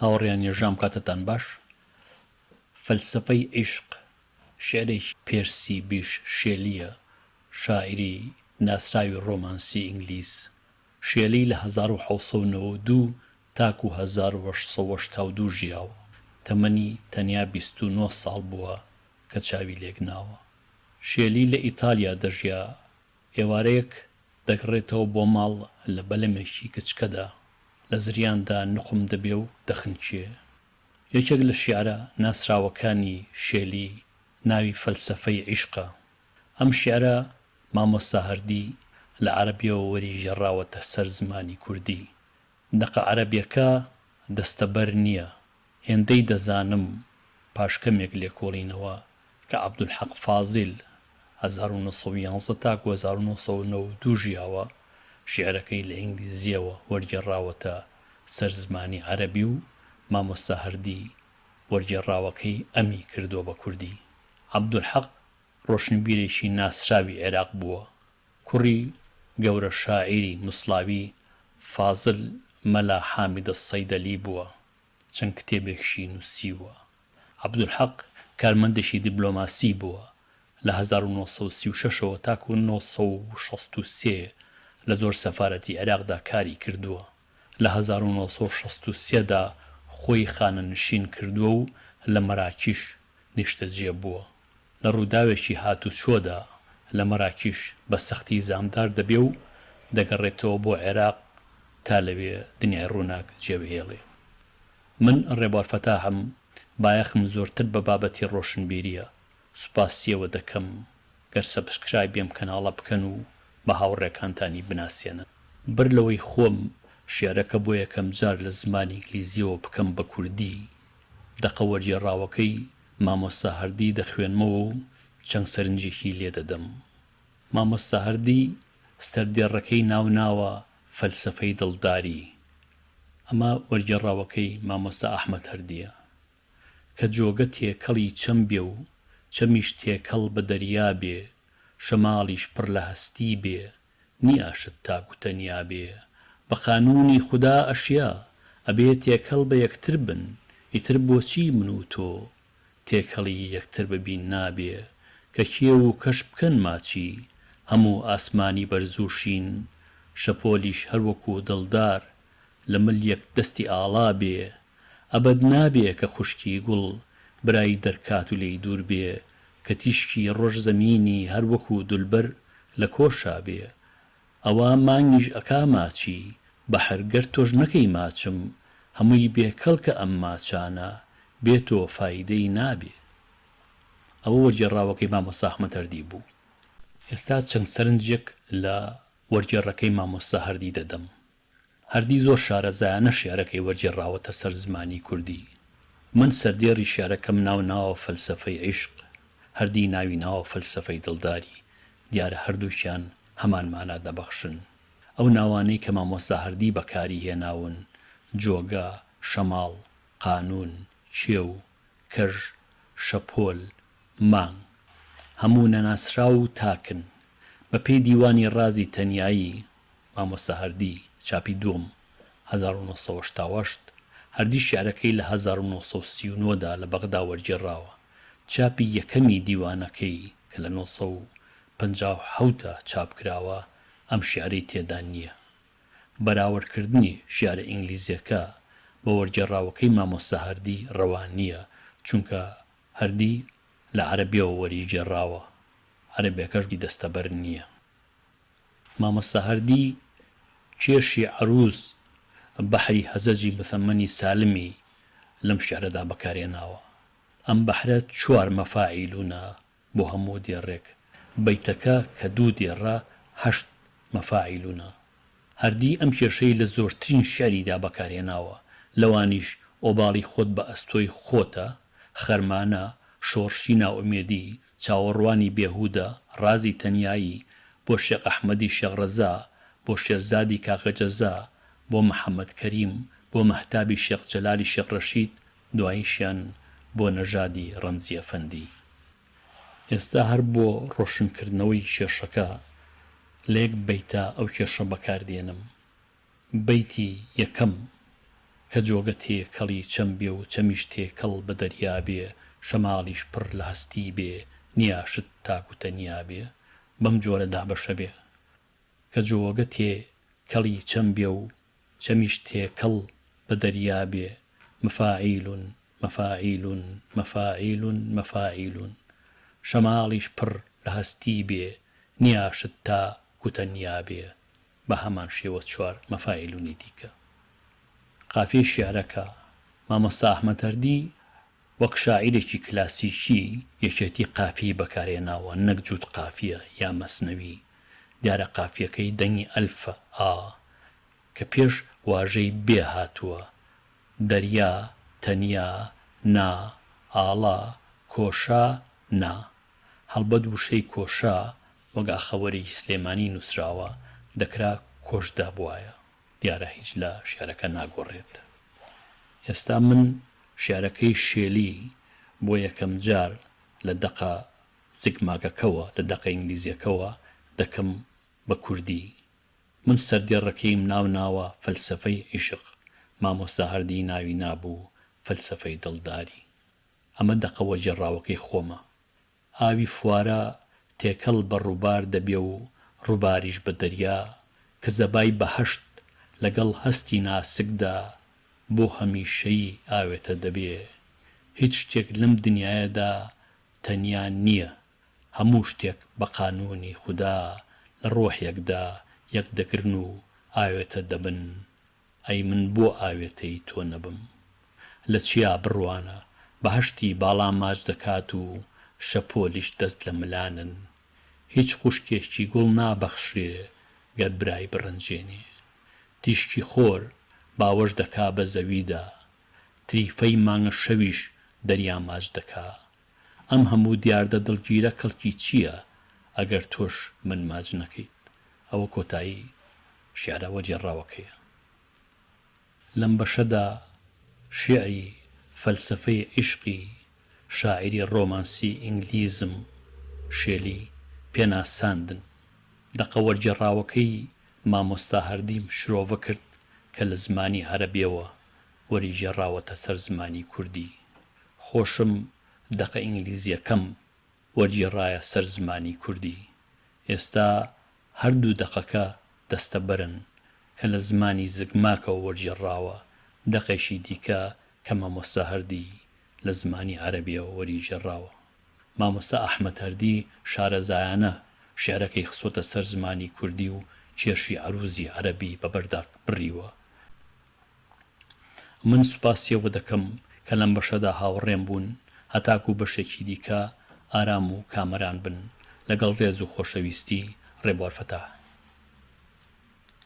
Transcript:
هاوڕێیان یەژام کاتتان باش. فەلسەفەی عیشق شیعرێکی پێرسی بیش شێلییە، شاعیری ناسراوی ڕۆمانسی ئینگلیز. شێلی لە 1792 تاکوو 1882 ژیاوە. تەمەنی تەنیا 29 ساڵ بووە کە چاوی لێک ناوە. شێلی لە ئیتالیا دەژیا. ئێوارەیەک دەگەڕێتەوە بۆ ماڵ لە بەلەمێکی گچکەدا لە زریاندا نوقم دەبێ و دەخنکێ. یەکێک لە شیعرە ناسراوەکانی شێلی ناوی فەلسەفەی عیشقە. ئەم شیعرە مامۆستا هەردی لە عەرەبیەوە وەریگێڕاوەتە سەر زمانی کوردی. دەقە عەرەبیەکە دەستەبەر نییە. هێندەی دەزانم پاش کەمێک لێکۆڵینەوە کە عەبدولحەق فازیل 1911 تاکو 1992 ژیاوە، شیعرەکەی لە ئینگلیزییەوە وەرگێڕاوەتە سەر زمانی عەرەبی و مامۆستا هەردی وەرگێڕاوەکەی ئەمی کردووە بە کوردی. عەبدولحەق ڕۆشنبیرێکی ناسراوی عێراق بووە. کوڕی گەورە شاعیری موسڵاوی فازل مەلا حامیدە سەیدەلی بووە. چەند کتێبێکشی نووسیوە. عەبدولحەق کارمەندێکی دیبلۆماسی بووە، لە 1936 ەوە تاکو 963 لە زۆر سەفارەتی عێراقدا کاری کردووە. لە 1963 دا خۆی خانەنشین کردووە و لە مەراکیش نیشتەجێ بووە. لە ڕووداوێکی هاتوچۆدا لە مەراکیش بە سەختی زامدار دەبێ و دەگەڕێتەوە بۆ عێراق تا لەوێ دنیای ڕووناک جێبهێڵێ. من ڕێبوار فەتاحم، بایەخم زۆرتر بە بابەتی ڕۆشنبیرییە، سوپاسیەوە دەکەم گەر subscribe ی ئەم کەناڵە بکەن و بە هاوڕێکانتانی بناسێنن. بەر لەوەی خۆم شیعرەکە بۆ یەکەمجار لە زمانی ئینگلیزییەوە بکەم بە کوردی، دەقە وەرگێڕاوەکەی مامۆستا هەردی دەخوێنمەوە و چەند سەرنجێکی لێ دەدەم. مامۆستا هەردی سەردێڕەکەی ناو ناوە فەلسەفەی دڵداری. ئەمە وەرگێڕاوەکەی مامۆستا ئەحمەد هەردییە. کە جۆگە تێکەڵی چەم بێ و چەمیش تێکەڵ بە دەریا بێ، شەماڵیش پڕ لە هەستی بێ، نیاشت تاک و تەنیا بێ. بە قانوونی خودا ئەشیا ئەبێ تێکەڵ بە یەکتر بن، ئیتر بۆچی من و تۆ تێکەڵی یەکتر ببین نابێ کە کێو و کەش بکەن ماچی هەموو ئاسمانی بەرزو شین شەپۆلیش هەر وەکوو دڵدار لە مل یەک دەستی ئاڵا بێ ئەبەد نابێ کە خوشکی گوڵ برای دەرکات و لێی دوور بێ کە تیشکی ڕۆژ زەمینی هەر وەکوو دولبەر لە کۆشا بێ ئەوا مانگیش ئەکا ماچی بەحر گەر تۆش نەکەی ماچم هەمووی بێ کەڵکە ئەم ماچانە بێ تۆ فایدەی نابێ. ئەوە وەرگێڕاوەکەی مامۆستا ئەحمەد هەردی بوو. ئێستا چەند سەرنجێک لە وەرگێڕەکەی مامۆستا هەردی دەدەم. هەردی زۆر شارەزایانە شیعرەکەی وەرگێڕاوەتە سەر زمانی کوردی. من سەردێڕی شیعرەکەم ناو ناوە فەلسەفەی عیشق، هەردی ناوی ناوە فەلسەفەی دڵداری، دیارە هەردووکیان هەمان مانا دەبەخشن. ئەو ناوانەی کە مامۆستا هەردی بەکاری هێناون، جۆگە، شەماڵ، قانوون، کێو، کەژ، شەپۆل، مانگ. هەموو نەناسراو و تاکن. بە پێی دیوانی ڕازی تەنیایی مامۆستا هەردی، چاپی دووەم، 1988، هەردی شیعرەکەی لە 1939 دا لە بەغدا وەرگێڕاوە. چاپی یەکەمی دیوانەکەی کە لە 957 دا چاپ کراوە، ئەم شیعرەی تێدا نییە. بەراوردکردنی شیعرە ئینگلیزییەکە بە وەرگێڕاوەکەی مامۆستا هەردی ڕەوا نییە، چونکە هەردی لە عەرەبییەوە وەریگێڕاوە، عەرەبییەکەش دەستەبەر نییە. مامۆستا هەردی کێشی عەرووز بەحری هەزەجی موثەممەنی سالمی لەم شیعرەدا بەکارهێناوە. ئەم بەحرە چوار مەفاعیلونە بۆ هەموو دێڕێک. بەیتەکە کە دوو دێڕە هەشت مەفاعیلونە. هەردی ئەم کێشەی لە زۆرترین شیعریدا بەکارهێناوە، لەوانیش ئۆباڵی خۆت بە ئەستۆی خۆتە، خەرمانە، شۆڕشی نائومێدی، چاوەڕوانی بێهوودە، ڕازی تەنیایی، بۆ شێخ ئەحمەدی شێخ ڕەزا، بۆ شێرزادی کاکە جەزا، بۆ محەمەد کەریم، بۆ مەهتابی شێخ جەلالی شێخ ڕەشید، دواییشیان بۆ نەژادی ڕەمزی ئەفەندی. ئێستا هەر بۆ ڕۆشنکردنەوەی کێشەکە لە یەک بەیتا ئەو کێشە بەکار دێنم. بەیتی یەکەم. کە جۆگە تێکەڵی چەم بێ و چەمیش تێکەڵ بە دەریا بێ، شەماڵیش پڕ لە هەستی بێ، نیاشت تاک و تەنیا بێ. بەم جۆرە دابەشە بێ. کە جۆگە تێکەڵی چەم بێ و چەمیش تێکەڵ بە دەریا بێ، مفاعیلون مفاعیلون مفاعیلون مفاعیلون. شەماڵیش پڕ لە هەستی بێ، نیاشت تاک و تەنیا بێ. بە هەمان شێوە چوار مەفاعیلونی دیکە. قافیەی شیعرەکە، مامۆستا ئەحمەد هەردی وەک شاعیرێکی کلاسیکی یەکێتی قافیەی بەکارهێناوە نەک جووت قافیە یا مەسنەوی، دیارە قافیەکەی دەنگی ئەلفە، ئا، کە پێش واژەی بێ هاتووە، دەریا، تەنیا، نا، ئاڵا، کۆشا، نا. هەڵبەت وشەی کۆشا وەک ئاخەوەرێکی سلێمانی نووسراوە، دەکرا کۆشدا بوایە. دیارە هیچ لە شیعرەکە ناگۆڕێت. ئێستا من شیعرەکەی شێلی بۆ یەکەم جار لە دەقە زگماکەکەوە، لە دەقە ئینگلیزییەکەوە دەکەم بە کوردی. من سەردێڕەکەیم ناو ناوە فەلسەفەی عیشق، مامۆستا هەردی ناوی نابوو فەلسەفەی دڵداری. ئەمە دەقە وەرگێڕاوەکەی خۆمە. ئاوی فوارە تێکەڵ بە ڕووبار دەبێ و ڕووباریش بە دەریا، کزەبای بەهەشت لەگەڵ هەستی ناسکدا بۆ هەمیشەیی ئاوێتە دەبێ. هیچ شتێک لەم دنیایەدا تەنیا نییە. هەموو شتێک بە قانوونی خودا لە ڕۆحێکدا یەک دەگرن و ئاوێتە دەبن. ئەی من بۆ ئاوێتەی تۆ نەبم؟ لە چیا بڕوانە، بەهەشتی باڵا ماچ دەکات و شەپۆلیش دەست لە ملانن. هیچ خوشکێکی گوڵ نابەخشرێ گەر برای بڕەنجێنێ. تیشکی خۆر باوەش دەکا بە زەویدا، تریفەی مانگە شەویش دەریا ماچ دەکا. ئەم هەموو دیاردە دڵگیرە کەڵکی چییە ئەگەر تۆش من ماچ نەکەیت؟ ئەوە کۆتایی شیعرە وەرگێڕراوەکەیە. لەم بەشەدا شیعری فەلسەفەی عیشقی شاعیری ڕۆمانسی ئینگلیزم شێلی پێ ناساندن. دەقە وەرگێڕاوەکەی مامۆستا هەردیم شرۆڤە کرد کە لە زمانی عەرەبیەوە وەریگێڕاوەتە سەر زمانی کوردی. خۆشم دەقە ئینگلیزیەکەم وەرگێڕایە سەر زمانی کوردی. ئێستا هەردوو دەقەکە دەستەبەرن، کە لە زمانی زگماکەوە وەرگێڕراوە، دەقێکی دیکە کە مامۆستا هەردی لە زمانی عەرەبیەوە وەریگێڕاوە. مامۆستا ئەحمەد هەردی شارەزایانە شیعرەکەی خستۆتە سەر زمانی کوردی و کێشی عەرووزی عەرەبی بەبەردا بڕیوە. من سوپاسی ئێوە دەکەم کە لەم بەشەدا هاوڕێم بوون، هەتاکوو بەشێکی دیکە ئارام و کامەران بن. لەگەڵ ڕێز و خۆشەویستی، ڕێبوار فەتاح.